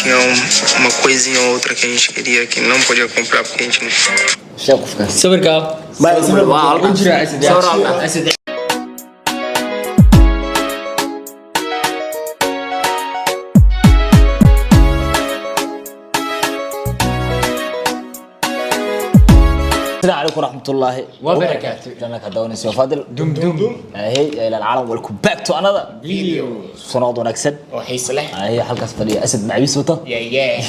Tinha uma coisinha ou outra que a gente queria que não podia comprar porque a gente não. Sheeg qofkaas. Sawirka. Waa Ku jira Asad. Sawir. Asad. السلام عليكم ورحمة الله وبركاته. جنك هدوني سيو فاضل. Dum dum. هي إلى العالم، welcome back to another Video. سنوات wanaagsan. Oo xiiso leh. هي halkaas fadhiya Asad macawiis wata. Yeah.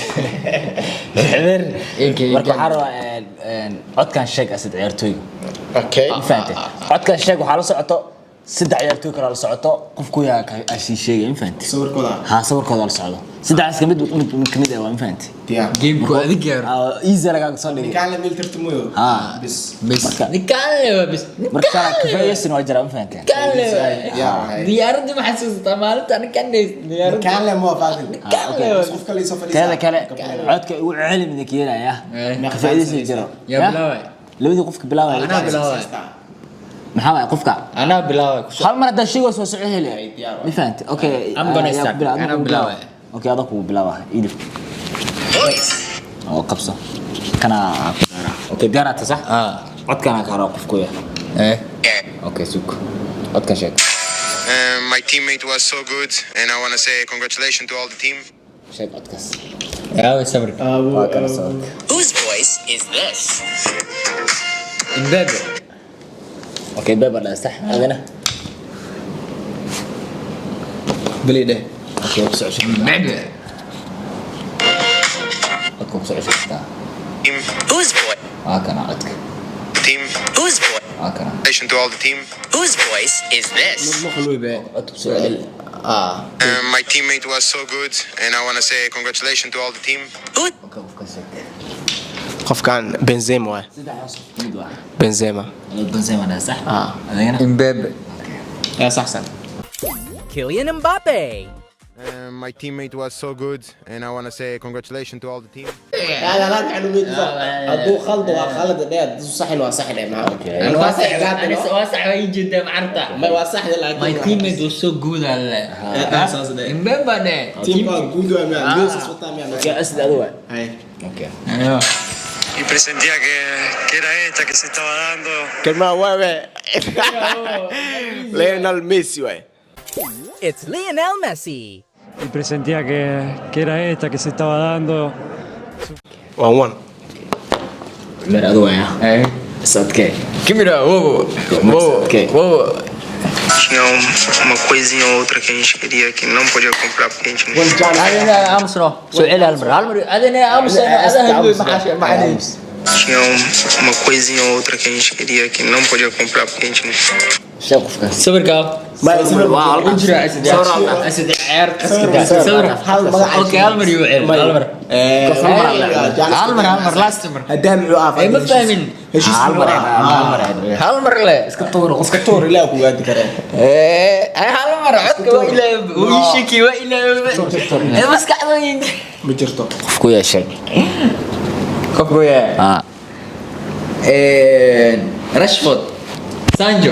Xibir. Inka- Marka waxaa rabaa codkan sheeg Asad ciyaartooyga. Okay. Ma fahantay? Codkan sheeg, waxaa la socoto saddex ciyaartooy kale la socoto, qofku yaa sii sheegay, ma fahantay? Sawirkooda. Ha, sawirkooda la socdo. Saddexdaas kamid mid kamid ah waa, ma fahantay? Diyaar. Gameku adig yar. Easy lagaaga soo dhigay. Ninkaan la meel tartamayo. Ha. Bis. Bes. Ninkaan le waa bes. Marka kafaayeysin waa jiraa, ma fahantay? Ninkaan le waa. Yeah. Diyaaradda ma xasuusataa maalinta ninkaan le diyaaradda. Ninkaan le mo Fadil. Ninkaan le waa. Qof kale soo fadhiisa. Teeda kale codka ugu celin idin keenaya. Eh. Ka faa'iidaysi jiro. Yaa bilaabay. Labadii qofka bilaabay. Anaa bilaabay. Maxaa waay qofka? Anaa bilaabay. Hal mar haddaa sheego soo soco heli. Diyaar. Ma fahantay? Okay. I'm gonna yaa start. ku bilaab- Anaa adiga ku bilaabay. Okay, adaa kugu bilaaba. Idib. Oo qabso. Kana ku daara. Okay, diyaar aad sax? Ah. Codkana ka haro qofku yahay. Eh. Okay, sug. Codkan sheeg. My teammate was so good, and I want to say congratulations to all the team. Sheeg codkaas. Yaa way sawirka. Waa kana sawirka. Whose voice is this? Mbappe. Okay, beba dhaa sax. Adina. Bali dheh. Okay, ku soo cesho. Mbappe. Codka ku soo cesho kartaa. Team, Whose voice? Waa kana codka. team, Whose voice? Waa kana. congratulations to all the team. Whose voice is this? Codka ku soo celi. Ah. My teammate was so good, and I want to say congratulations to all the team. Who? Okay, qofka sheeg. Qofkaan Benzema waay. Saddexdaas qof mid waa. Benzema. Adoo Benzema dhaa sax. Ah. Adigana. Mbappe. Yaa saxsan. Kylian Mbappe. My teammate was so good, and I want to say congratulations to all the team. هذا لا معلومات. Hadduu khaldo waa khalad dheh, hadduu saxin waa sax dheh, maxaa? Ana Waa waa sax sax. gaadano. Ana waa sax way jeedaa macarta. Ma waa sax laakiin. My teammate was so good alle. Saas dheh. Mbappe dheh. Teamka guud waa miyaa? Goals wataa miyaa? Okay, Asad adigu waa. Hay. Okay. Aywa. Y presentía que era esta que se estaba dando. Kalma waa waa. Lionel Messi waay. It's Lionel Messi. Y presentía que era esta que se estaba dando. 1-1. Cumar adigu waa. Eh. Asadkee. Kimira, wo. Wo. Okay. Wo. Tinha uma coisinha ou outra que a gente queria que não podia comprar porque a gente não. Adina aamusno. Soo celi hal mar. Hal mar. Adina aamusno. Adina maxaa maxaa. Tinha uma coisinha ou outra que a gente queria que não podia comprar porque a gente não. Sheeg qofkaas. Sawirka. Waa Ku jira Asad. Asad ciyaar qaskida. Sawir. Hal magac. Okay, hal mar iyo celi. Hal mar. Hal mar, hal mar, last mar. Haddaan muxuu ahaa? Ay ma fahmin. Heshiis Hal mar hal mar. Hal mar le. Iska tuur. Iska tuur ilaa ku gaadi kareen. Eh, ay hal mar codka waa ilaa wuu ii sheeki waa ilaa. Eh, maskaxda Ma jirto. Qofku yaa sheeg. Qofku yaa. Ah. Eh, Rashford. Sancho.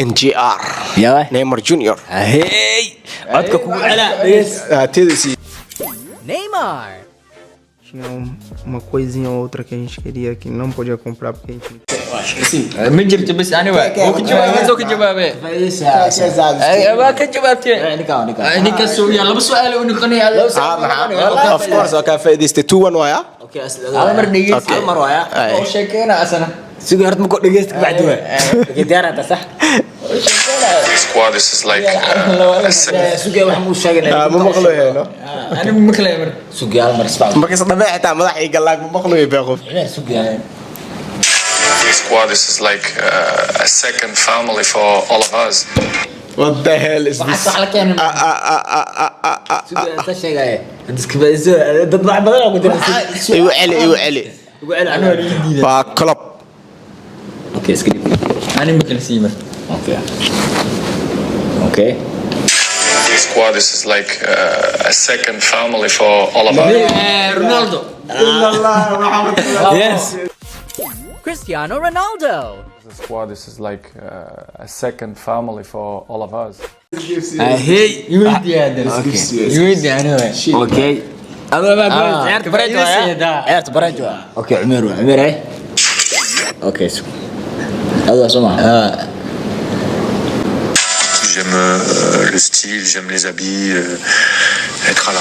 NGR. Yaa waay. Neymar Junior. Hey! Codka kugu cela. Dhegeys. Teedisi. Neymar. Tinha uma coisinha ou outra que a gente queria que não podia comprar porque a gente não. Ma jirto bas ani waa. Wuu ka jawaabay, soo ka jawaabay. Ay, waa ka jawaabtay. Ninka ninka. Ay, ninka soo yaa laba su'aal uu noqonaya. Laba su'aal. Of course waa kaa faa'iidaystay 2-1 waaya. Okay, Asad adigu. Hal mar dhegeysi. Hal mar waaya. Oo sheekeyna asana. Sugi horta markuu dhegeysto kabacdi waay. Okay, diyaar aad sax. Squad, this is like Sugi wax muu sheegay. Ma maqlayo no. Anigu ma kala mar. Sugi hal mar isfac. Markaas dhamee xitaa madax ii galaag ma maqlayo bee qof. Cumar sugi. Squad, this is like a second family for all of us. What the hell is this? Wax la keenay. Sugi inta sheegay. Iska dad wax badan oo ku jira. Igu celi, igu celi. Ugu celi anigu. Waa Klopp. Okay, iska dhib. Anigu ma kala sii mar. Okay. Okay. Squad, this is like a second family for all of us. Eh, Ronaldo. Yes. Cristiano Ronaldo. The squad, this is like a second family for all of us. Hey. Iweydi aniga. Okay. Adoo ma ciyaarta bareej waa. Ciyaarta bareej waa. Okay, Cumeer waa. Cumeer ay. Okay. Adoo soo ma. J'aime le style, j'aime les habits, être à la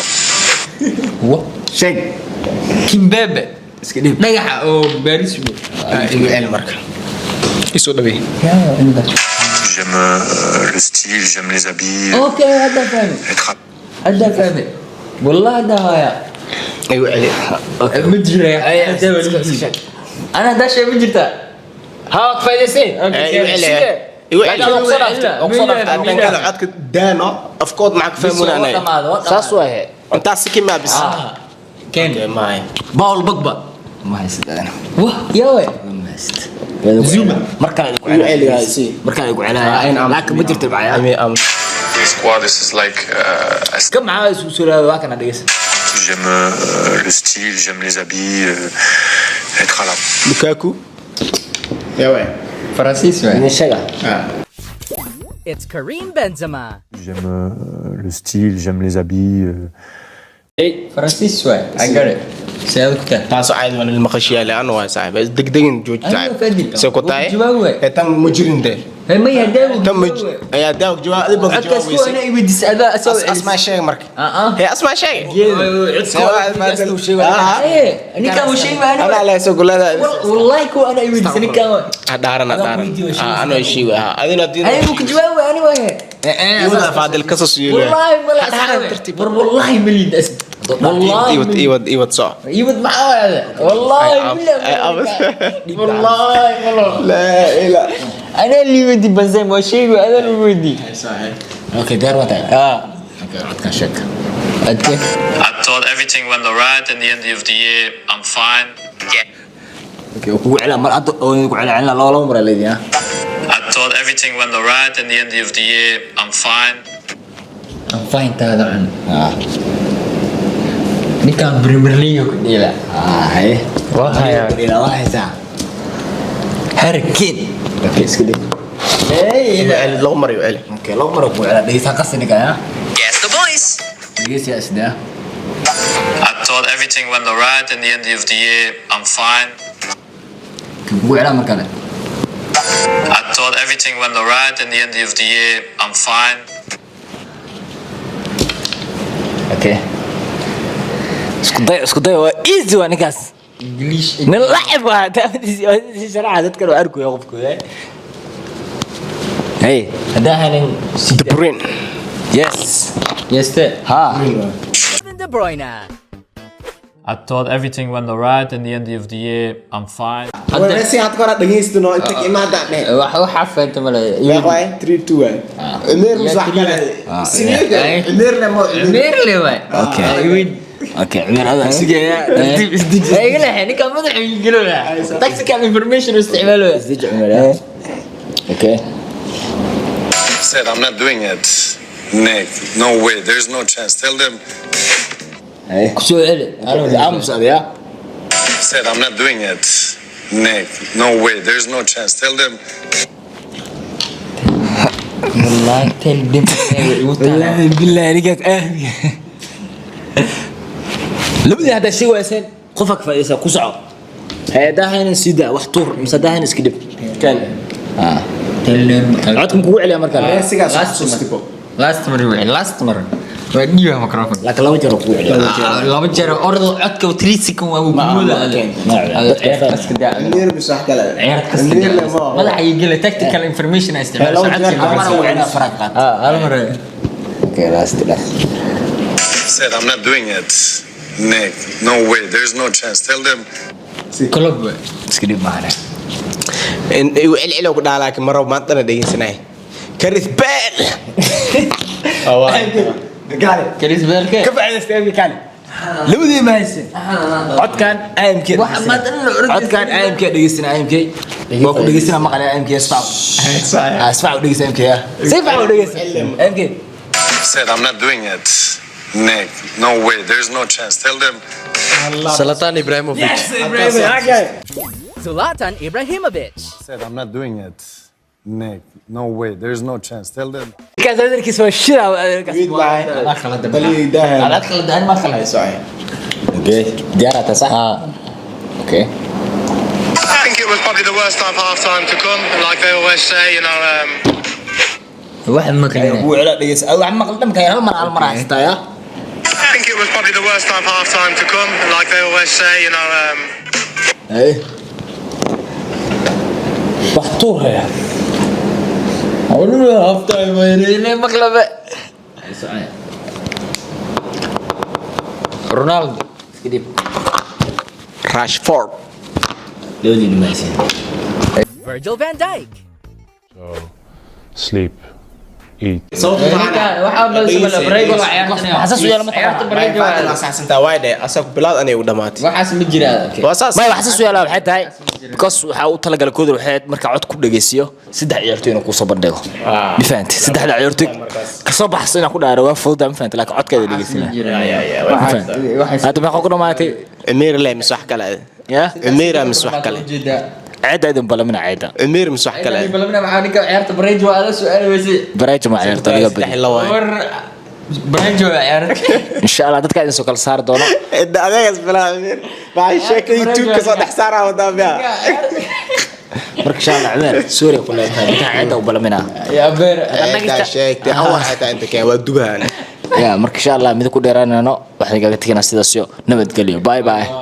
Sheeg. Kimbebe. Iska dhib. Dhagaxa oo Paris wey. Igu celi marka. Isoo dhaweey. J'aime le style, j'aime les habits, Okay, hadda fahmi. être à Hadda fahmi. Wallah hadda haya. Igu celi. Ma jira. Ana hadda shay ma jirtaa. Ha, ka faa'iidaysay. Igu celi. Igu celi. Tan kale codka daano afkood maxaa ka fahmunaa Saas waa he. Intaas si kimaa bis. Ken. Maay. Paul Pogba. Ma haysid adana. Wah, yawe. Ma haysid. Zuma. Marka ku Igu celi waa si. Marka ku celaya. Laakiin ma jirto bacaya. squad. This is like Ka maxaa isu soo waa kana dhigaysa. j'aime le style, j'aime les habits, être à la Lukaku. Yawe. Faransiis waay. Idin sheega. It's Karim Benzema. J'aime le style, j'aime les habits. Faransiis waay. I got it. Seed ku tahay. Taas caadi waan ilma qashiyaa le ano waa saaxiib degdegin jooji Ayuu fadhi. saaxiib se ku tahay Jawaab waay. ee tan ma jirin de Hey, ma yahay tan ma ayaa daawg jawaab adiga baa Codkaas jawaab kuwa weysay ana iweydiisay adaa asoo asmaa sheeg marka Ah, ah. hee asmaa sheeg Ninkaan uu sheegi maayo. anaa leh soo gulada Wallahi kuwa ana iweydiisay ninkaan waay. dhaaran dhaaran anoo sheeg ah adina diin Ay, wuu ka jawaab waay ani waay. iwada faadil ka soo siiyay Wallahi ma la asxaabe. War wallahi ma liid as. Wallahi. iwad iwad iwad soo Iwad maxaa waay? Wallahi billahi. Wallahi ma la. la ila Ana liiweydi Benzema waa sheegi waay adaa lagu weydiiyey. Okay, diyaar ma tahay? Ah. Okay, codkan sheeg. Adke. I thought everything went alright. In the end of the year, I'm fine. Okay, oo kugu celaa mar hadda oo ku celaa celaa laba laba mar aa leedihi, ah. I thought everything went alright. In the end of the year, I'm fine. I'm fine taada cun. Ah. Ninkaan Premier League ku dheela. Ah, haye. Waa hayaa. Ilaa waa haysaa. Harry Kane. Okay, iska dhig. Hey, laba mar igu celi Okay, laba mar oo kugu celaa. Dhegeysta qasri ninkan, ah. Guess the voice. Dhegeysi yaa isdhaa. I thought everything went alright. In the end of the year, I'm fine. Kugu celaa mar kale. I thought everything went alright. In the end of the year, I'm fine. Okay. Isku day waa easy waa ninkaas. English. Nin lacib waa taabtiisa sharaxa dadkan waa arkaya qofku eh. Hey, hadaa hanin De Bruyne. Yes. Yes, te. Ha. Kevin De Bruyne. I thought everything went alright. In the end of the year, I'm fine. Wareysi had kora dhageystano inta imaada dheh Wax waxa faanta ma leeyahay. Meeq waay 3 2 waay Umeer musax kale Sineega Umeer le mo Umeer le waay. Okay. Okay, Cumeer adaa sugaya. Tartiib isdeji. Iga leexay ninkaan madaxa iga gelooya. Tactical information u isticmaalooya. Isdeji Cumeer. Eh. Okay. Said I'm not doing it. Nick, no way. There's no chance. Tell them. Hey. Ku soo celi. Aamus adiga. Said I'm not doing it. Nick, no way. There's no chance. Tell them. Wallahi tell them igu tahay. Wallaahi billahi ninkaas aad. Labadii haddaa sii wayseen qofka ka faa'iidaysa ku soco. Hey, hadaa haynin sii daa wax tuur mise hadaa haynin iska dhib. Kan Ah. Tell them. Codka ma kugu celiyaa mar kale? Wareysigaas Last xusuustibo Last mar wixii last mar. Waa dhiiba microphone. Laakiin laba jeer oo kugu celiyaa. Laba jeer ordo codka 3 second waa uu gumooda. Umeer musax kale Ciyaarta kasta. Umeer le mo Madaxa iga gelay tactical information ay isticmaal. Laba jeer Hal mar ugu celiyaa faraha qaad. Ah, hal mar. Okay, last last. Said I'm not doing it. Nick, no way. There's no chance. Tell them. Club. Iska dhib maahane. In igu celi celi ku dhaha laakiin mar rabo maantana dhegeysanay Gareth Bale Gaale. Chris Bale Ka faa'iidaystay Abi Kaale. Labadii ma haysan. Codkan AMK. Wax ma dhan la oran Codkan AMK dhegeysana AMK. Waa ku dhegeysana maqalay AMK isfac. Ah, isfac u dhegeysa AMK ah. Si fiican u dhegeysa. AMK. Said I'm not doing it. Nick, no way. There's no chance. Tell them. Zlatan Ibrahimovic. Zlatan Ibrahimovic. Said I'm not doing it. Nick, no way. There's no chance. Tell them. Ninkaas adeerkiis waa shida adeerkaas. Mid waaye. Bali daaha. Alaad kala daan ma kala hayso. Okay, diyaar aad sax? Okay. I think it was probably the worst time half time to come. Like they always say, Wax ma kala. Wuu cela dhegeysa. Wax maqal dhamka hal mar hal mar haystaa ya. I think it was probably the worst time half time to come. Like they always say. Hey. Wax tuuraya. Awlu half time ma maqlabe. Ronaldo. Iska dhib. Rashford. Labadiina ma haysin. Virgil van Dijk. So, sleep, eat. Waxaa balse break wala ciyaarta. Xasaas u yeelo ma taqaana. Ciyaarta break waa. Asaxsantaa waay dhe asagu bilaad anay u dhamaatay. Waxaas ma jiraa. Waa saas. May wax xasaas u yeelaa waxay tahay because waxaa u talagalay kooda waxay ahayd marka cod ku dhageysiyo saddex ciyaartoy inuu kusoo bandhigo. Ma fahantay? Saddexda ciyaartoy kasoo baxso inaan ku dhaaro waa fududaa, ma fahantay? Laakiin codkeeda dhegeysinaa. Ma fahantay? Hadda meeqa ku dhamaatay? Cumeer leh mise wax kale? Ya? Cumeer mise wax kale? Ceedda idin balamina ceedda. Cumeer mise wax kale? Balamina maxaa ninka ciyaarta break waa la su'aal weysay. Bareejo ma ciyaarta laga Saddex badiyo. iyo labo waaye. War break waa ciyaarta. Insha Allah dadka idin soo kala saari doono. Inta adeegas bilaa Cumeer. Maxay sheekay YouTube ka soo dhex saaraa wadaa biya. Marka insha Allah Cumeer Suuriya ku leedahay ninka ceedda u balamina. Ya beer. Intaa sheegtay awal xitaa inta keen waa dubahan. Ya, marka insha Allah mid ku dheeraanayno waxaan igaga teginaa sidaas iyo nabadgelyo. Bye bye.